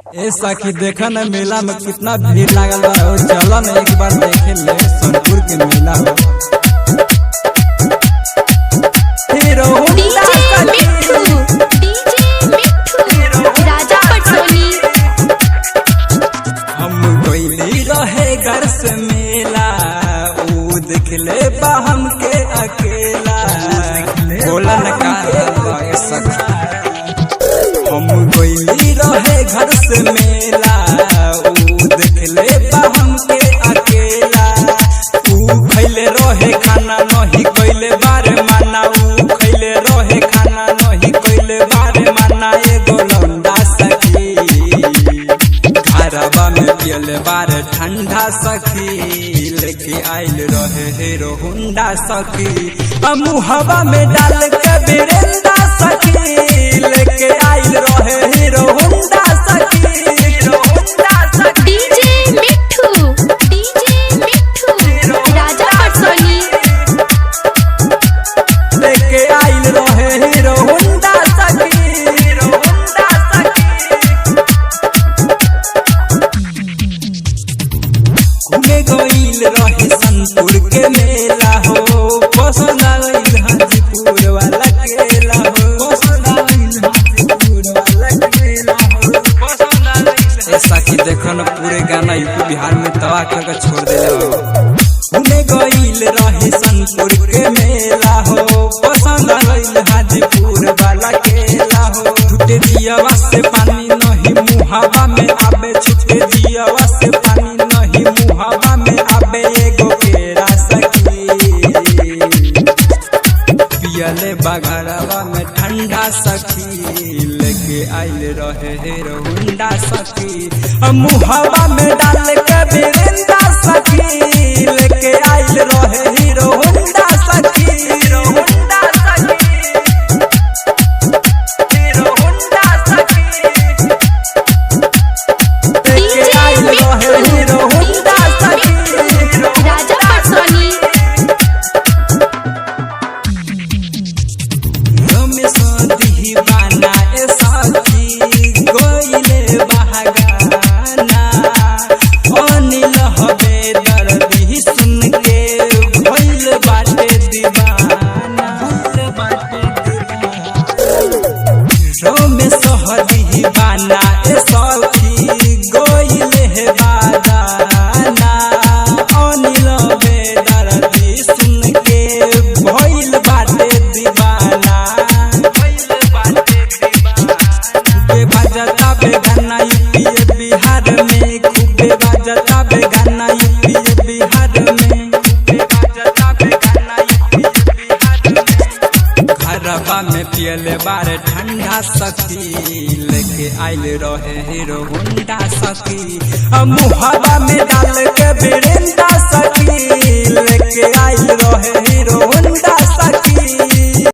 ए सखी देखा न मेला में कितना भीड़ लागल बा हो। चल न एक बार देखे ले सोनपुर के मेला हो। हीरो होंडा डीजे सखी। मिट्ठू, डीजे मिट्ठू, राजा पटसोनी। हम गइली रहे घर से मेला, ऊ देखले बा हमके अकेला। बोला न का ए सखी, हम गइली रहे घर से मेला, ऊ देखले बा हमके अकेला। ऊ खैले रहे खाना नहीं कइले बारे माना, ऊ खैले रहे खाना नहीं कइले बारे माना। एगो लौंडा सखी घरवा में पियले बार ठंडा सखी, लेके आइल रहे हीरो होंडा सखी। मुहवा में डाल के बिरेंदा सखी, लेके आइल रहे हीरो होंडा सखी। हीरो होंडा सखी। डीजे मिट्ठू, डीजे मिट्ठू, राजा पटसोनी। लेके आइल रहे हीरो होंडा सखी। हीरो होंडा सखी। घूमे गइल रहे सनपुर के मेला हो, पसंद आइल हाजीपुर वाला केला हो। पसंद आइल हाजीपुर वाला केला हो। पसंद आइल। ए सखी देखो न पूरे गाना यूपी बिहार में तबाह करके छोड़ देले हो। घूमे गइल रहे सनपुर के मेला हो, पसंद आइल हाजीपुर वाला केला हो। छूटे जियावा से पानी नहीं मुहावा में आबे, छूटे जियावा से पानी नहीं मुहावा में आबे। एगो केरा सखी पियले बघरवा में ठंडा सखी, लेके आइल रहे हीरो होंडा सखी। मुहवा में डाल के बिरिंदा सखी, लेके आइल रहे हीरो होंडा सखी। हीरो होंडा सखी। हीरो होंडा सखी। लेके डीजे आइल रहे मिट्ठू, हीरो होंडा डीजे सखी। मिट्ठू, राजा पटसोनी। रमेश दीवाना ए सखी गइले बहागाना, अनिल हबे दर्दी सुन के भइल बाटे दीवाना। भइल बाटे दीवाना। रमेश दीवाना ए सखी गइले बादाना, अनिल बेदर्दी सुन के भइल बाटे दीवाना। भइल बाटे दीवाना। खूबे बाजता बेगाना यूपी बिहार में, खूबे बाजता बेगाना यूपी बिहार में, खूबे बाजता बेगाना यूपी बिहार में। घरवा में पियले बार ठंडा सखी, लेके आइल रहे हीरो होंडा सखी। मुहवा में डाल के बिरिंदा